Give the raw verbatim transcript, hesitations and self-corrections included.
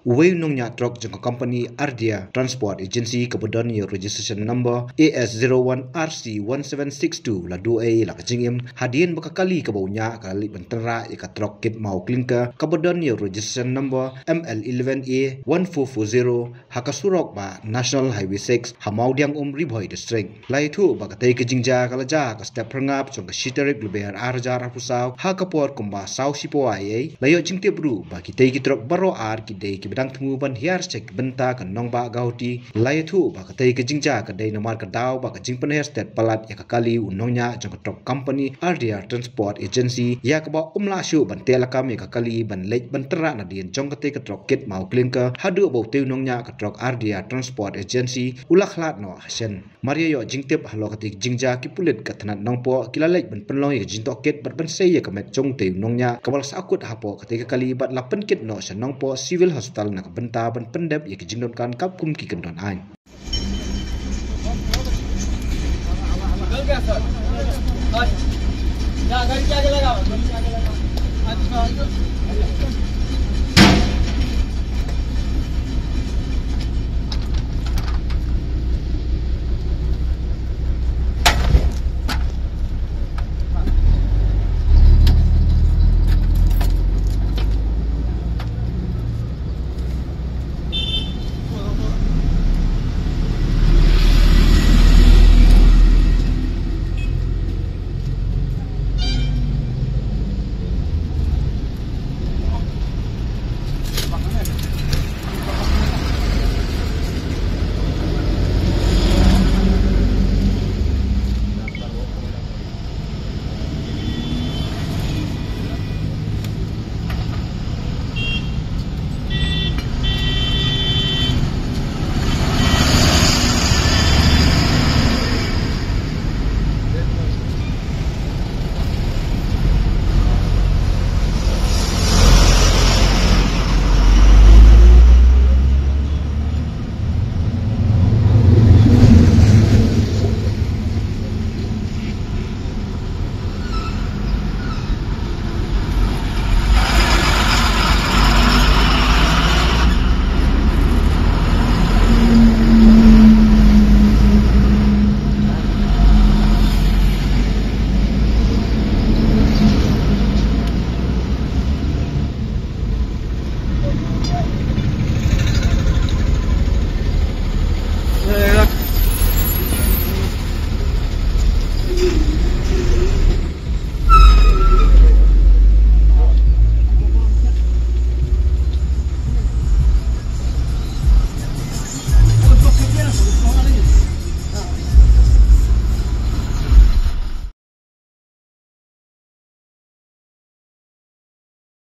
Uwei u nongñiah trok jong ka company Ardia Transport Agency kaba don ïa u registration number A S zero one R C one seven six two la duh ei la ka jingim hadien ba ka kali kaba u ñiah ka la leit ban tynrah ïa ka trok kit maw klinker kaba don ïa u registration number M L eleven A one four four zero ha ka surok ba National Highway six ha Mawdiangum, Ri Bhoi District. La ïathuh ba katei ka jingjia ka la jia ha ka step phyrngap jong ka shi tarik Lber ar hajar arphew saw ha ka por kumba saw shiphew ei ei. La ïoh jingtip ruh ba kitei ki trok baroh ar ki dei kiba dang thmu ban hiar sha ki bynta ka nongbah Guwahati. La ïathuh ba katei ka jingjia ka dei namar ka daw ba ka jingpynhiar stet palat ïa ka kali u nongñiah jong ka trok company Ardia Transport Agency ïa kaba um lah shuh ban teh lakam ïa ka kali ban leit ban tynrah nadien jong katei ka trok kit maw klinker haduh ba utei u nongñiah ka trok Ardia Transport Agency u la khlad noh ha shen. Mar ïa ïoh jingtip halor katei ka jingjia, ki pulit ka tnat Nongpoh ki la leit ban pynlong ïa ka jingtohkit bad ban sei ïa ka met jong utei u nongñiah kaba la sahkut hapoh katei ka kali bad la pynkit noh sha Nongpoh Civil Hospital na ka bynta ban pyndep ïa ka jingdonkam katkum ki kyndon aiñ. निकल गया सर। अच्छा। क्या गाड़ी के आगे लगा? गाड़ी के आगे लगा। अच्छा।